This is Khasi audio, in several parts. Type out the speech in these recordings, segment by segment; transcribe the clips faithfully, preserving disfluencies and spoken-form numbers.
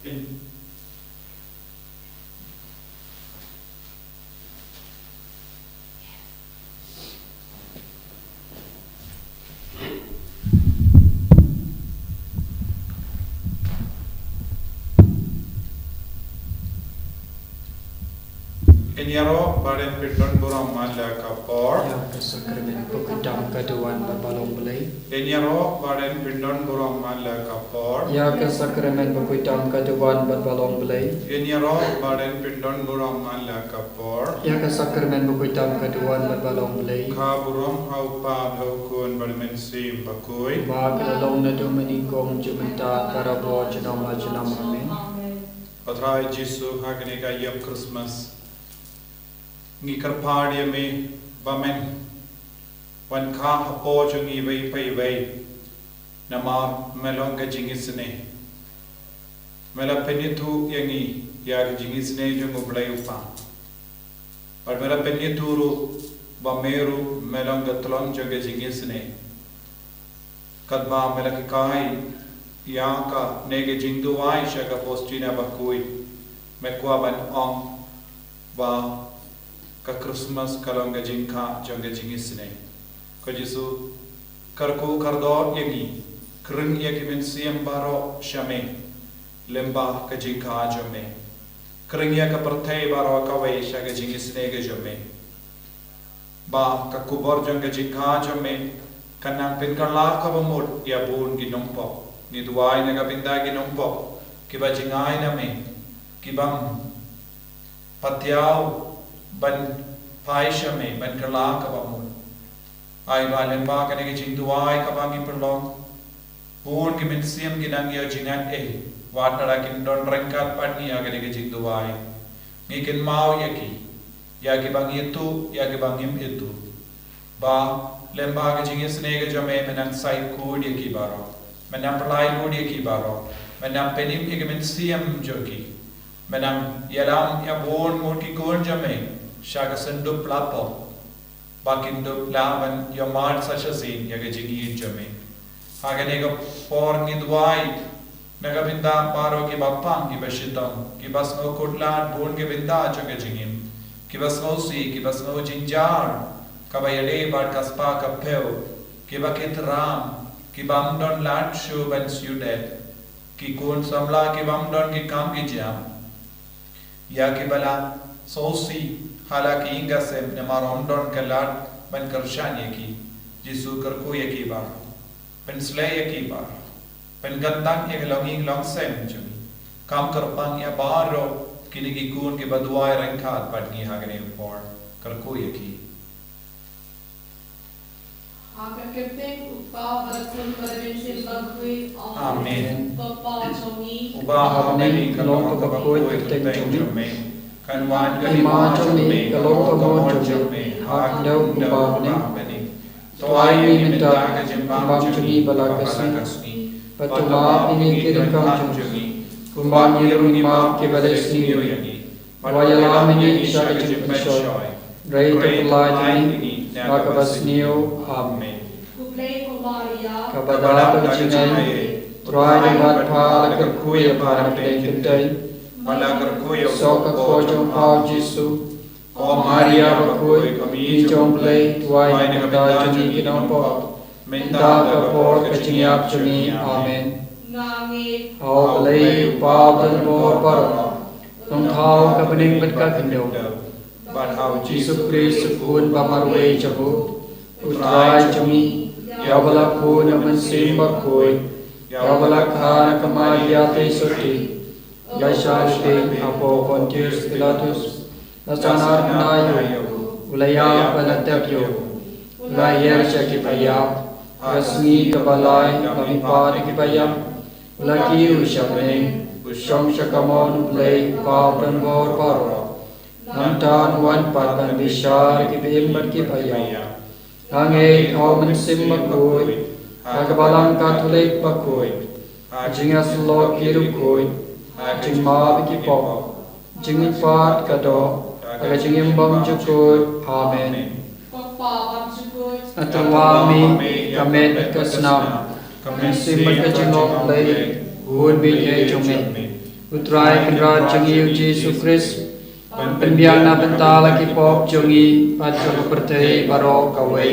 Ngin ïaroh bad ngin pyndonburom man la ka por. Ïa ka sakramen bakhuid tam ka duwan bad ba long Blei. Ngin ïaroh bad ngin pyndonburom man la ka por. Ïa ka sakramen bakhuid tam ka duwan bad ba long Blei. Ngin ïaroh bad ngin pyndonburom man la ka por. Ïa ka sakramen bakhuid tam ka duwan bad ba long Blei. Ka burom ha u Kpa bad ha u Khun bad ha u Mynsiem Bakhuid. Ba ka la long naduh mynnyngkong, mynta, barabor, junom la junom. Amen. Ko Trai Jisu, ha kane ka ïing Christmas ngi kyrpad ïa me ba men wan kha hapoh jong ngi iwei pa iwei. Namar me long ka jingisynei. Me la pynïathuh ïa ngi ïa ka jingisynei jong U Blei U Kpa. Bad me la pynïathuh ruh ba me ruh me long ka tyllong jong ka jingisynei. Katba me la hikai ïa kane ka jingduwai sha ka Faustina Bakhuid, me kwah ban ong ba ka Christmas ka long ka jingkha jong ka jingisynei. Ko Jisu, kyrkhu kyrdoh ïa ngi, khring ïa ki mynsiem baroh sha me lyngba ka jingkha jong me. Khring ïa ka pyrthei baroh kawei sha ka jingisynei ka jong me. Ba ka khubor jong ka jingkha jong me kan nang pynkylla kaba mut ïa bun ki nongpop. Ngi duwai na ka bynta ki nongpop kiba jngai na me, ki bym patiaw ban phai sha me ban kylla kaba mut. Ai ba lyngba kane ka jingduwai kaba ngi pynlong, bun ki mynsiem ki nang ïoh jingaiei, wat lada kim don ryngkat bad ngi ha kane ka jingduwai. Ngi kynmaw ïa ki, ïa kiba ngi ïathuh, ïa kiba ngim ïathuh. Ba lyngba ka jingisynei ka jong me, me nang sait khuid ïa ki baroh, me nang pynlait lut ïa ki baroh, me nang pynim ïa ki mynsiem jong ki, me nang ïalam ïa bun ngut ki khun jong me sha ka syndup lapok, ba kin dup lah ban ïohmad sa shisien ïa ka jingïeit jong me. Ha kane ka por ngi duwai na ka bynta baroh kiba pang, kiba shitom, kiba sngewkhuslai bun ki bynta jong ka jingim, kiba sngewsih, kiba sngew jynjar, kaba ïadei bad ka spah ka phew, kiba kit ram, kibym don lad shuh ban siew dep, ki khun samla kibym don ki kam ki jam, ïa kiba la sngewsih ha la ki ïing ki sem namar ym don ka lad ban kyrshan ïa ki. Jisu, kyrkhu ïa ki baroh, pynsleh ïa ki baroh, pynkyntang ïa ka longïing longsem jong ngi. Kham kyrpang ïa baroh kine ki khun kiba duwai ryngkat bad ngi ha kane ka por. Kyrkhu ïa ki. Ha ka kyrteng U Kpa bad U Khun bad U Mynsiem Bakhuid. Amen. Amen. Ko Kpa jong ngi uba ha bneng, ka long kaba khuid ka kyrteng jong me. Kan wan ka hima jong me, ka long ka mon jong me ha ka khyndew kumba ha bneng. To ai ïa ngi mynta ka jingbam jong ngi ba la ka sngi, bad to map ïa ngi ki ryngkang jong ngi kumba ngi ruh ngi map ïa kiba leh sniew ïa ngi. Wat ïalam ïa ngi sha ka jingpynshoi, hynrei to pyllait ïa ngi na kaba sniew. Amen. Khublei ko Maria, kaba dap da ka jingaiei, U Trai u don bad pha, la kyrkhu ïa pha na pdeng kynthei, bad la kyrkhu ïa u soh ka kpoh jong pha U Jisu. Ko Maria bakhuid, ko Mei jong U Blei, duwai na ka bynta jong ngi ki nongpop, mynta bad ha ka por ka jingïap jong ngi. Amen. Nga ngeit ha U Blei U Kpa badonbor baroh, u nongthaw ka bneng bad ka khyndew, bad ha U Jisu Khrist U Khun bamarwei jong U, U Trai jong ngi, ïa uba la bun na U Mynsiem Bakhuid, ïa uba la kha na ka Maria theisotti, la shah lynti hapoh Pontius Pilatus, la sahnarphna ïa u, u la ïap bad la tep ïa u, u la hiar sha kiba ïap, ha ka sngi kaba lai u la mihpat na kiba ïap, u la kiew sha bneng, u shong sha kamon U Blei U Kpa badonbor baroh. Nangta un wan pat ban bishar ïa kiba im bad kiba ïap. Nga ngeit ha U Mynsiem Bakhuid, ha ka Balang Katholik bakhuid, ha ka jingïasyllok ki riewkhuid, ha ka jingmap ïa ki pop, jingmihpat ka doh, ha ka jingim bymjukut. Amen. Ko Kpa bymjukut, nga tyrwa ïa me ka met bad ka snam, ka mynsiem bad ka jinglong Blei, hun bad ïeit jong me. U Trai Kynrad jong ngi u Jisu Khrist, ban pynbiang na bynta la ki pop jong ngi bad jong ka pyrthei baroh kawei.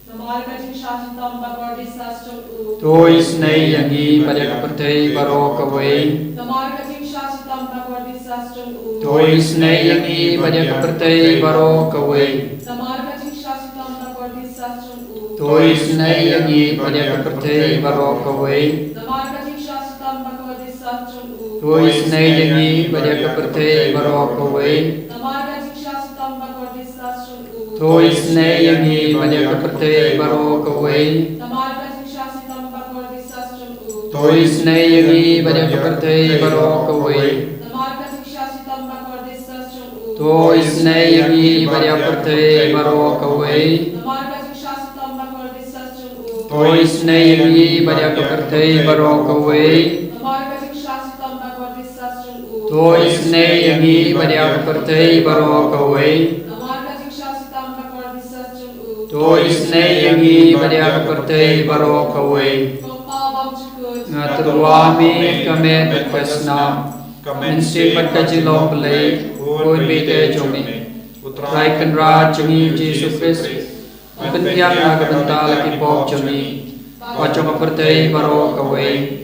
Namar ka jingshisha shitom bakordit sah jong u, to isynei ïa ngi bad ïa ka pyrthei baroh kawei. Namar ka jingshisha shitom bakordit sah jong u, to isynei ïa ngi bad ïa ka pyrthei baroh kawei. Namar ka jingshisha shitom bakordit sah jong u, to isynei ïa ngi bad ïa ka pyrthei baroh kawei. Namar ka jingshisha shitom bakordit sah jong u, to isynei ïa ngi bad ïa ka pyrthei baroh kawei. Namar ka jingshisha shitom bakordit sah jong u, to isynei ïa ngi bad ïa ka pyrthei baroh kawei. Namar ka jingshisha shitom bakordit sah jong u, to isynei ïa ngi bad ïa ka pyrthei baroh kawei. Namar ka jingshisha shitom bakordit sah jong u, to isynei ïa ngi bad ïa ka pyrthei baroh kawei. Namar ka jingshisha shitom bakordit sah jong u, to isynei ïa ngi bad ïa ka pyrthei baroh kawei. Namar ka jingshisha shitom bakordit sah jong u, to isynei ïa ngi bad ïa ka pyrthei baroh kawei. Namar ka jingshisha shitom bakordit sah jong u, to isynei ïa ngi bad ïa ka pyrthei baroh kawei. Ko Pa bymjukut, nga tyrwa ha me ka met bad ka snam, ka mynsiem bad ka jinglong Blei, khun beit jong me. U Trai Kynrad jong ngi u Jisu Khrist, un pynbiang na ka bynta la ki pop jong ngi bad jong ka pyrthei baroh kawei.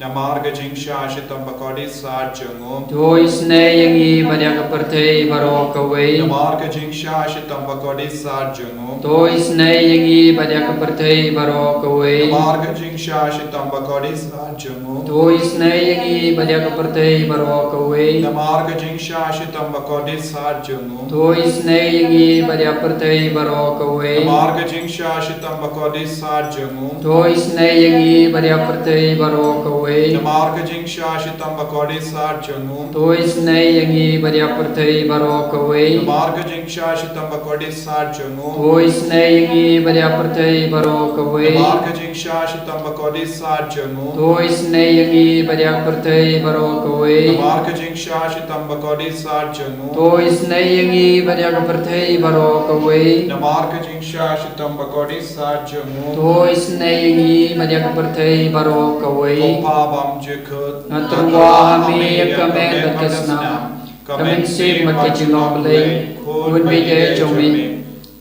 Namar ka jingshisha shitom bakordit sah jong u, to isynei ïa ngi bad ïa ka pyrthei baroh kawei. Namar ka jingshisha shitom bakordit sah jong u, to isynei ïa ngi bad ïa ka pyrthei baroh kawei. Namar ka jingshisha shitom bakordit sah jong u, to isynei ïa ngi bad ïa ka pyrthei baroh kawei. Namar ka jingshisha shitom bakordit sah jong u, to isynei ïa ngi bad ïa ka pyrthei baroh kawei. Namar ka jingshisha shitom bakordit sah jong u, to isynei ïa ngi bad ïa ka pyrthei baroh kawei. Namar ka jingshisha shitom bakordit sah jong u, to isynei ïa ngi bad ïa ka pyrthei baroh kawei. Namar ka jingshisha shitom bakordit sah jong u, to isynei ïa ngi bad ïa ka pyrthei baroh kawei. Namar ka jingshisha shitom bakordit sah jong u, to isynei ïa ngi bad ïa ka pyrthei baroh kawei. Namar ka jingshisha shitom bakordit sah jong u, to isynei ïa ngi bad ïa ka pyrthei baroh kawei. Namar ka jingshisha shitom bakordit sah jong u, to isynei ïa ngi bad ïa ka pyrthei baroh kawei. Ko Pa bymjukut, nga tyrwa ha me ka met bad ka snam, ka mynsiem bad ka jinglong Blei, khun beit jong me.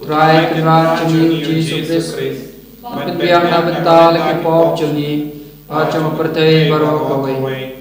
U Trai Kynrad jong ngi u Jisu Khrist, un pynbiang na bynta la ki pop jong ngi bad jong ka pyrthei baroh kawei.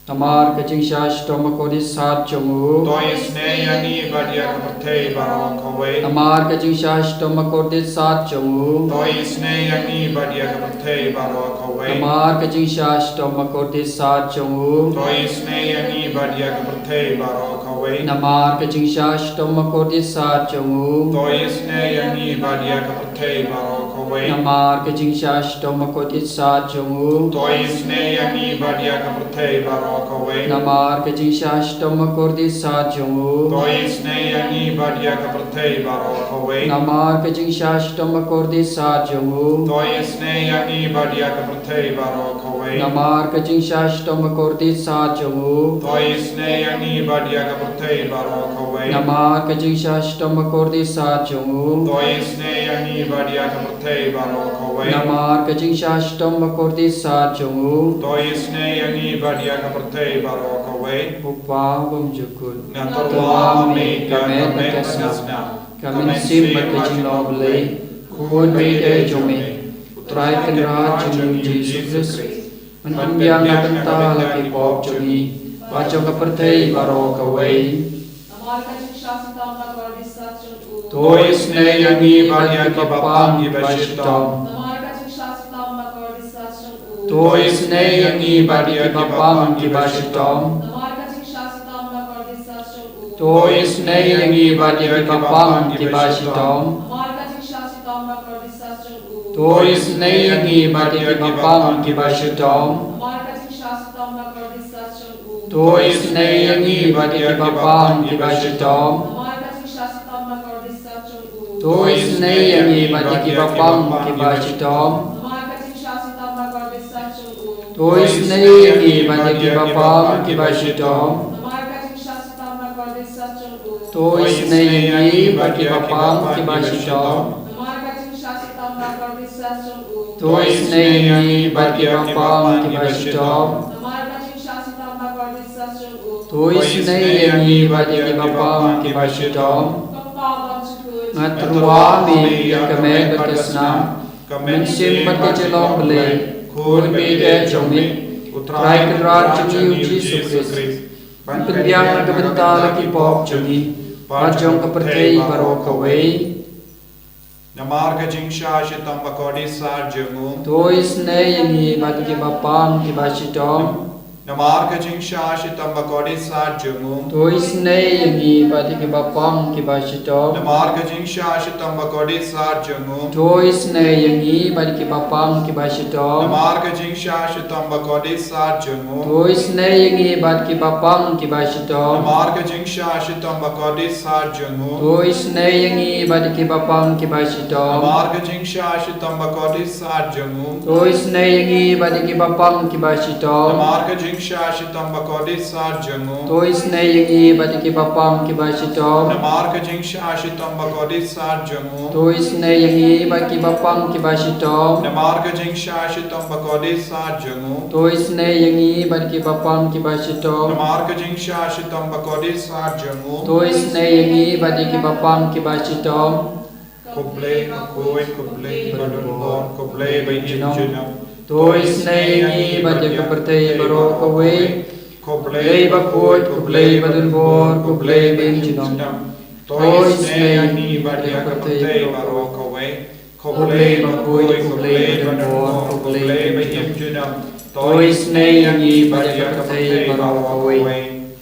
Namar ka jingshisha shitom bakordit sah jong u, to isynei ïa ngi bad ïa ka pyrthei baroh kawei. Namar ka jingshisha shitom bakordit sah jong u, to isynei ïa ngi bad ïa ka pyrthei baroh kawei. Namar ka jingshisha shitom bakordit sah jong u, to isynei ïa ngi bad ïa ka pyrthei baroh kawei. Namar ka jingshisha shitom bakordit sah jong u, to isynei ïa ngi bad ïa ka pyrthei baroh kawei. Namar ka jingshisha shitom bakordit sah jong u, to isynei ïa ngi bad ïa ka pyrthei baroh kawei. Namar ka jingshisha shitom bakordit sah jong u, to isynei ïa ngi bad ïa ka pyrthei baroh kawei. Namar ka jingshisha shitom bakordit sah jong u, to isynei ïa ngi bad ïa ka pyrthei baroh kawei. Namar ka jingshisha shitom bakordit sah jong u, to isynei ïa ngi bad ïa ka pyrthei baroh kawei. Namar ka jingshisha shitom bakordit sah jong u, to isynei ïa ngi bad ïa ka pyrthei baroh kawei. Namar ka jingshisha shitom bakordit sah jong u, to isynei ïa ngi bad ïa ka pyrthei baroh kawei. Ko Pa bymjukut, nga tyrwa ha me ka met bad ka snam, ka mynsiem bad ka jinglong Blei, khun beit jong me. U Trai Kynrad jong ngi u Jisu Khrist, un pynbiang na bynta la ki pop jong ngi bad jong ka pyrthei baroh kawei. Namar ka jingshisha shitom bakordit sah jong u, to isynei ïa ngi bad ïa kiba pang kiba shitom. Namar ka jingshisha shitom bakordit sah jong u, to isynei ïa ngi bad ïa kiba pang kiba shitom. Namar ka jingshisha shitom bakordit sah jong u, to isynei ïa ngi bad ïa kiba pang kiba shitom. Namar ka jingshisha shitom bakordit sah jong u, to isynei ïa ngi bad ïa kiba pang kiba shitom. Namar ka jingshisha shitom bakordit sah jong u, to isynei ïa ngi bad ïa kiba pang kiba shitom. Namar ka jingshisha shitom bakordit sah jong u, to isynei ïa ngi bad ïa kiba pang kiba shitom. Namar ka jingshisha shitom bakordit sah jong u, to isynei ïa ngi bad ïa kiba pang kiba shitom. Namar ka jingshisha shitom bakordit sah jong u, to isynei ïa ngi bad kiba pang kiba shitom. Namar ka jingshisha shitom bakordit sah jong u, to isynei ïa ngi bad kiba pang kiba shitom. Namar ka jingshisha To isynei ïa ngi bad ïa ki bapam ki bashitom. Nga tyrwa me ïa ka met bad ka snam, ka mynsiem bad ka jinglong Blei, khun bad ka jong me, U Trai Kynrad jong ngi U Jisu Khrist, ban pynbiang na ka bynta la ki pop jong ngi bad jong ka pyrthei baroh kawei. Namar ka jingshah shitom bakordit sar jong u. To isynei ïa ngi bad ïa ki bapam ki bashitom. Namar ka jingshah shitom bakordit sar jong u. To isynei ïa ngi bad ïa ki bapam ki bashitom. Namar ka jingshah shitom bakordit sar jong u. To isynei ïa ngi bad ïa ki bapam ki bashitom. Namar ka jingshah shitom bakordit sar jong u. To isynei ïa ngi bad ïa ki bapam ki bashitom. Namar ka jingshah shitom bakordit sar jong u. To isynei ïa ngi bad ïa ki bapam ki bashitom. Namar ka jingshah shitom bakordit sar jong u. To isynei ïa ngi bad ïa ki bapam ki bashitom. Namar ka jingshah shitom bakordit sar jong u. To isynei ïa ngi bad ïa ki bapam ki bashitom. Namar ka jingshah shitom bakordit sar jong u. To isynei ïa ngi bad ïa ki bapam ki bashitom. Namar ka jingshah shitom bakordit sar jong u. To isynei ïa ngi bad ïa ki bapam ki bashitom. Namar ka jingshah shitom bakordit sar jong u. To isynei ïa ngi bad ïa ki bapam ki bashitom. Ko Blei bakhuid, ko Blei badonbor, ko Blei baïeit junom. To isynei ïa ngi bad ïa ka pyrthei baroh kawei. Ko Blei bakhuid, ko Blei badonbor, ko Blei baïeit junom. To isynei ïa ngi bad ïa ka pyrthei baroh kawei. Ko Blei bakhuid, ko Blei badonbor, ko Blei baïeit junom. To isynei ïa ngi bad ïa ka pyrthei baroh kawei.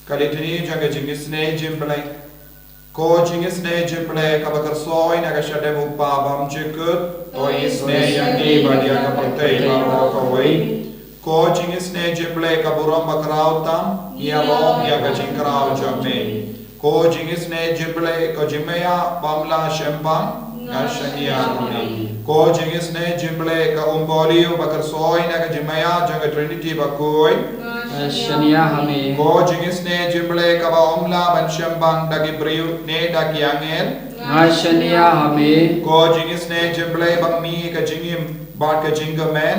Ka Litany jong ka jingisynei jingblei. Ko jingisynei jingblei kaba kyrsoi na ka shadem u Kpa bymjukut, to isynei ïa ngi bad ïa ka pyrthei baroh kawei. Ko jingisynei jingblei ka burom bakhraw tam, ïaroh ïa ka jingkhraw jong me. Ko jingisynei jingblei ka jingmaïa bym lah shemphang, nga shaniah ha me. Ko jingisynei jingblei ka umpohliew ba kyrsoi na ka jingmaïa jong ka Trinity bakhuid, nga shaniah ha me. Ko jingisynei jingblei kaba ym lah ban shemphang da ki briew ne da ki angel, nga shaniah ha me. Ko jingisynei jingblei ba mih ka jingim bad ka jingkmen,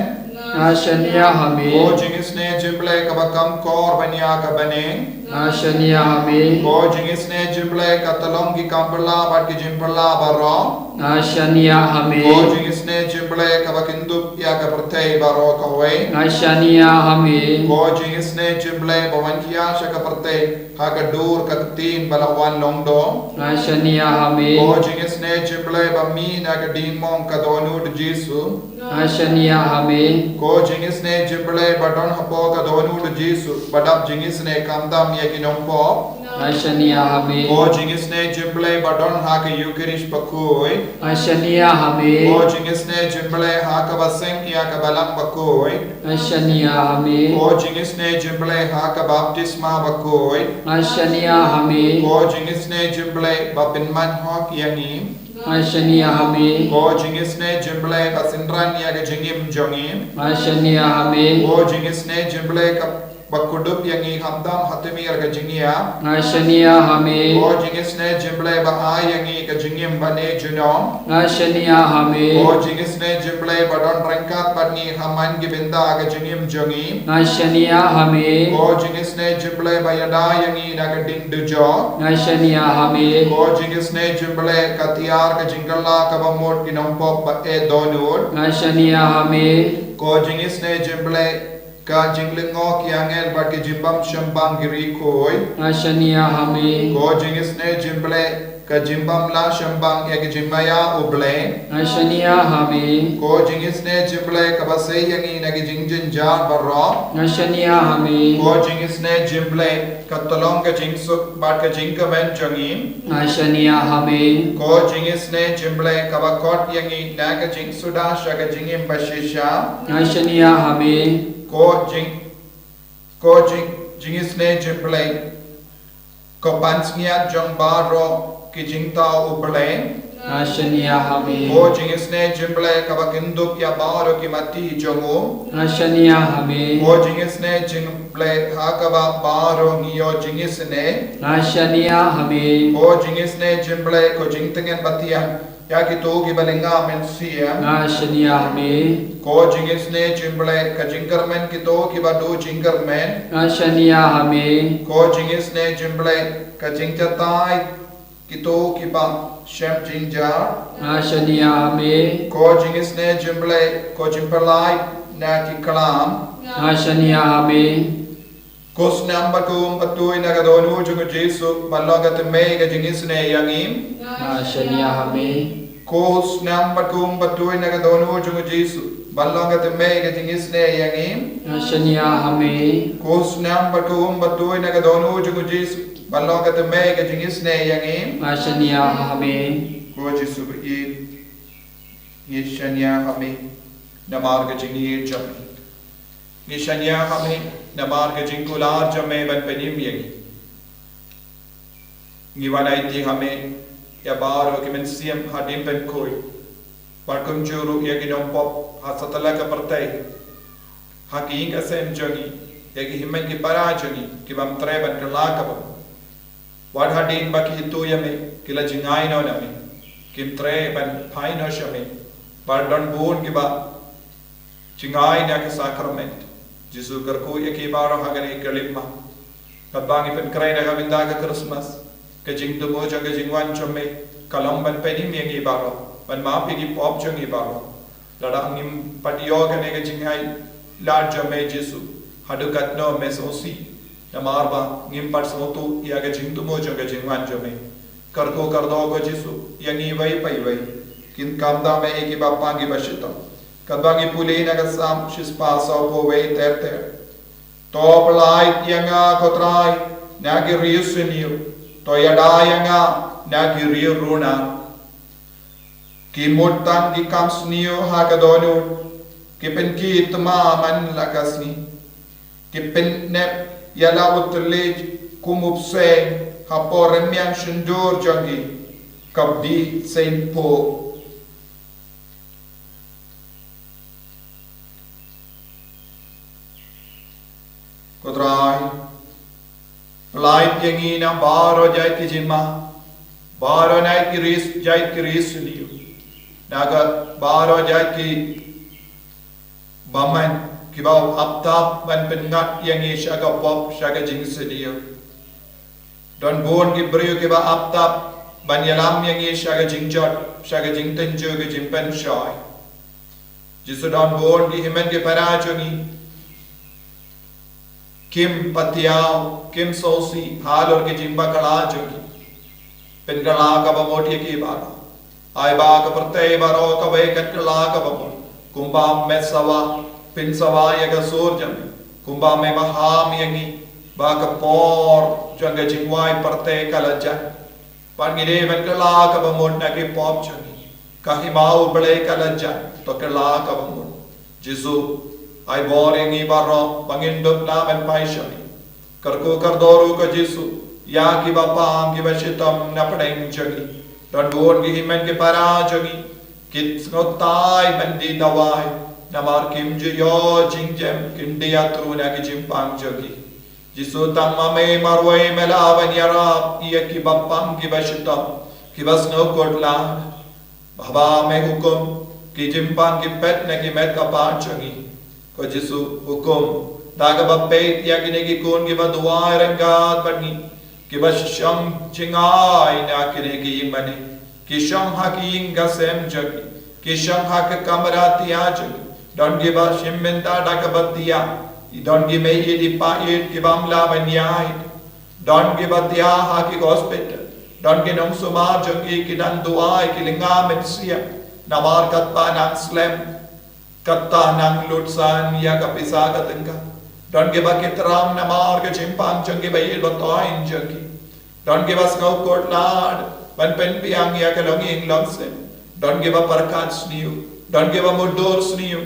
nga shaniah ha me. Ko jingisynei jingblei kaba kham kor ban ïa ka bneng, nga shaniah ha me. Ko jingisynei jingblei ka tyllong ki kam phylla bad ki jingphylla baroh, nga shaniah ha me. Ko jingisynei jingblei kaba kyndup ïa ka pyrthei baroh kawei, nga shaniah ha me. Ko jingisynei jingblei ba wan khia sha ka pyrthei ha ka dur ka ktien ba la wan lyngdoh, nga shaniah ha me. Ko jingisynei jingblei ba mih na ka diengmong ka dohnud Jisu, nga shaniah ha me. Ko jingisynei jingblei ba don hapoh ka dohnud Jisu ba dap jingisynei khamtam ïa ki nongpop, nga shaniah ha me. Ko jingisynei jingblei ba don ha ka Eukharist bakhuid, nga shaniah ha me. Ko jingisynei jingblei ha kaba seng ïa ka Balang bakhuid, nga shaniah ha me. Ko jingisynei jingblei ha ka baptisma bakhuid, nga shaniah ha me. Ko jingisynei jingblei ba pynman hok ïa ngi, nga shaniah ha me. Ko jingisynei jingblei ba synran ïa ka jingim jong ngi, nga shaniah ha me. Ko jingisynei jingblei ka ba kdup ïa ngi khamtam ha tmier ka jingïap, nga shaniah ha me. Ko jingisynei jingblei ba ai ïa ngi ka jingim ba ne junom, nga shaniah ha me. Ko jingisynei jingblei ba don ryngkat bad ngi ha man ki bynta ka jingim jong ngi, nga shaniah ha me. Ko jingisynei jingblei ba ïada ïa ngi na ka ding dujok, nga shaniah ha me. Ko jingisynei jingblei ka tiar ka jingkylla kaba mut ki nongpop ba eh dohnud, nga shaniah ha me. Ko jingisynei jingblei ka jinglyngngoh ki angel bad ki jingbym shemphang ki riewkhuid, nga shaniah ha me. Ko jingisynei jingblei ka jingbym lah shemphang ïa ka jingmaïa U Blei, nga shaniah ha me. Ko jingisynei jingblei kaba sei ïa ngi na ki jingjynjar baroh, nga shaniah ha me. Ko jingisynei jingblei ka tyllong ka jingsuk bad ka jingkmen jong ngi, nga shaniah ha me. Ko jingisynei jingblei kaba khot ïa ngi na ka jingsuda sha ka jingim bashisha, nga shaniah ha me. Ko jing, ko jing, jingisynei jingblei ka pansngiat jong baroh ki jingthaw U Blei, Nga shaniah ha me. Ko jingisynei jong U Blei kaba kynthup ïa baroh ki mati jong u. Nga shaniah ha me. Ko jingisynei jong U Blei ha kaba baroh ngi ïoh jingisynei. Nga shaniah ha me. Ko jingisynei jong U Blei, ko jingtngen ba thiang ïa kito kiba lynga mynsiem. Nga shaniah ha me. Ko jingisynei jong U Blei ka jingkyrmen kito kiba duh jingkyrmen. Nga shaniah ha me. Ko jingisynei jong U Blei ka jingjatai kito kiba shem jingjia. Nga shaniah ha me. Ko jingisynei jong U Blei, ko jingpyllait na ki klam. Nga shaniah ha me. Ko snem bad ko um ba tui na ka dohnud jong u Jisu ban long ka tymmen ka jingisynei ïa ngi. Nga shaniah ha me. Ko snem bad ko um ba tui na ka dohnud jong u Jisu ban long ka tymmen ka jingisynei ïa ngi. Nga shaniah ha me. Ko snem bad ko um ba tui na ka dohnud jong u Jisu ban long ka tymmen ka jingisynei ïa ngi. Nga shaniah ha me. Ko Jisu ba ïeit, ngi shaniah ha me namar ka jingïeit jong me. Ngi shaniah ha me namar ka jingkular jong me ban pynim ïa ngi. Ngi wan aiti ha me ïa baroh ki mynsiem ha Diengpynkhuid, bad kumjuh ruh ïa ki nongpop ha satlak ka pyrthei, ha ki ïing ki sem jong ngi, ïa ki hynmen ki para jong ngi kiba ym treh ban kylla ka bamut. Wat hadien ba ki ïathuh ïa me ki la jngai noh na me, kim treh ban phai noh sha me, bad don bun kiba jngai na ki sakrament. Jisu, kyrkhu ïa ki baroh ha kane ka lipmat. Katba ngi pynkhreh da ka bynta ka Christmas, ka jingthmu jong ka jingwan jong me ka long ban pynim ïa ngi baroh, ban map ïa ki pop jong ngi baroh. Lada ngim pat ïoh kane ka jingai lad jong me Jisu, haduh katno me sngewsih, namar ba ngim pat sngewthuh ïa ka jingthmu jong ka jingwan jong me. Kyrkhu kyrdoh ko Jisu ïa ngi iwei pa iwei, khamtam ïa kiba pang kiba shitom. Katba ngi pule na ka Salm shispah sawphew wei ter ter: To pyllait ïa nga ko Trai na ki riewsniew, to ïada ïa nga na ki riewrunar. Ki mut tang ki kam sniew ha ka dohnud, ki pynkit thma man la ka sngi. Ki pynnep ïa la u thylliej kum u bseiñ ha por rynmiang shyntur jong ki, ka bih seiñ phuh. Ko Trai, pyllait ïa ngi na baroh jait ki jingma, baroh jait ki riewsniew, na ka baroh jait ki bymman kiba ap tap ban pynngat ïa ngi sha ka pop, sha ka jingsniew. Don bun ki briew kiba ap tap ban ïalam ïa ngi sha ka jingjot, sha ka jingtynjuh, ka jingpynshoi. Jisu, don bun ki hynmen ki para jong ngi kim pat thiaw, kim sngewsih halor ki jingbakla jong ki. Pynkylla ka bamut ïa ki baroh. Ai ba ka pyrthei baroh ka beh kat kylla ka bamut. Kumba met sawa, pynsawa ïa ka sur jong me. Kumba me maham ïa ngi ba ka por jong ka jingwai pyrthei ka la jan. Bad ngi dei ban kylla ka bamut na ki pop jong ngi. Ka hima U Blei ka la jan, to kylla ka bamut. Jisu, ai bor ïa ngi baroh ba ngin dup lah ban phai sha me. Kyrkhu kyrdoh ruh ko Jisu ïa kiba pang kiba shitom na pdeng jong ngi. Don bun ki hynmen ki para jong ngi ki sngewtai ban die dawai namar kim ju ïoh jingjem, kim die ïathuh na ki jingpang jong ki. Jisu, tang ma me marwei me lah ban ïarap ïa kiba pang kiba shitom, kiba sngewkut lad. Haba me hukum, ki jingpang ki peit na ki met ka pang jong ngi. Ko Jisu, hukum da kaba peit ïa kine ki khun kiba duwai ryngkat bad ngi, kiba shong jngai na kine ki ïing mane, ki shong ha ki ïing ka sem jong ki, ki shong ha ka kamra thiah jong ki. Don kiba shim bynta da kaba thiah, don ki mei ïeit i pa ïeit kiba ym lah ban ïaid. Don kiba thiah ha ki hospital. Don ki nongsumar jong ki ki dang duwai, ki lynga mynsiem namar kata nang slem, kata nang lut san ïa ka pisa ka tyngka. Don kiba ki tram namar ka jingpang jong ki ba ïeit ba toiñ jong ki. Don kiba sngewkut lad ban pynbiang ïa ka longïing longsem. Don kiba pyrkhat sniew, don kiba mutdur sniew,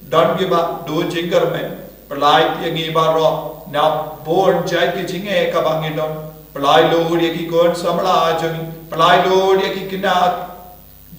don kiba duh jingkyrmen. Pyllait ïa ngi baroh na bun jait ki jingeh kaba ngi don. Pyllait lut ïa ki khun samla jong ngi. Pyllait lut ïa ki khynnah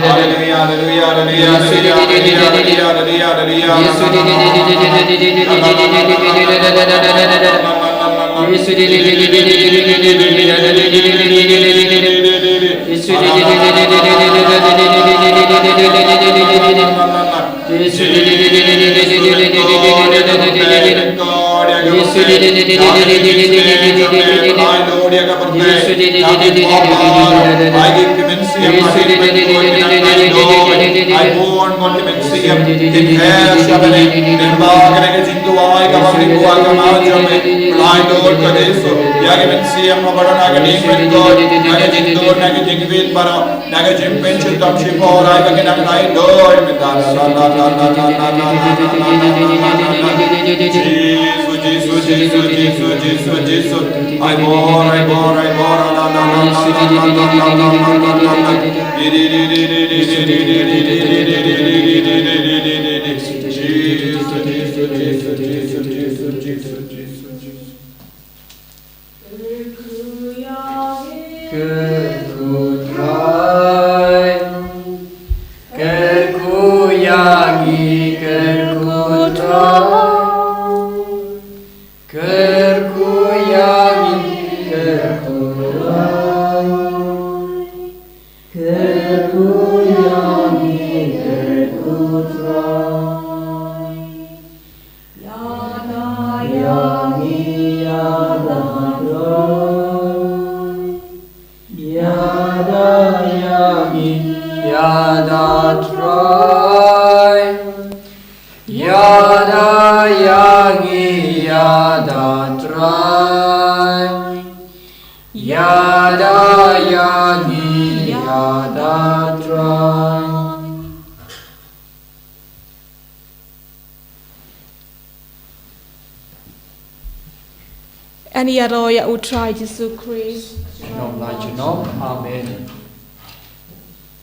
Hallelujah, hallelujah, hallelujah, hallelujah, hallelujah, hallelujah, hallelujah. Na ka jingpynshit tam shipor ai ba ki nang ai dor mynta. Jisu, Jisu, Jisu, Jisu, Jisu, Jisu. Ai bor, ai bor, ai bor. Jisu, Jisu, Jisu, Jisu, Jisu, Jisu. Kyrkhu Trai, kyrkhu ïa ngi, kyrkhu Trai, kyrkhu ïa ngi, kyrkhu Trai, kyrkhu ïa ngi, kyrkhu Trai. Ïada ïa ngi, ïada Trai. Ïada ïa ngi, ïada Trai. Ïada ïa ngi, ïada Trai. Ïada ïa ngi, ïada Trai. Ngan ïaroh ïa U Trai Jisu Khrist. Junom la junom. Amen.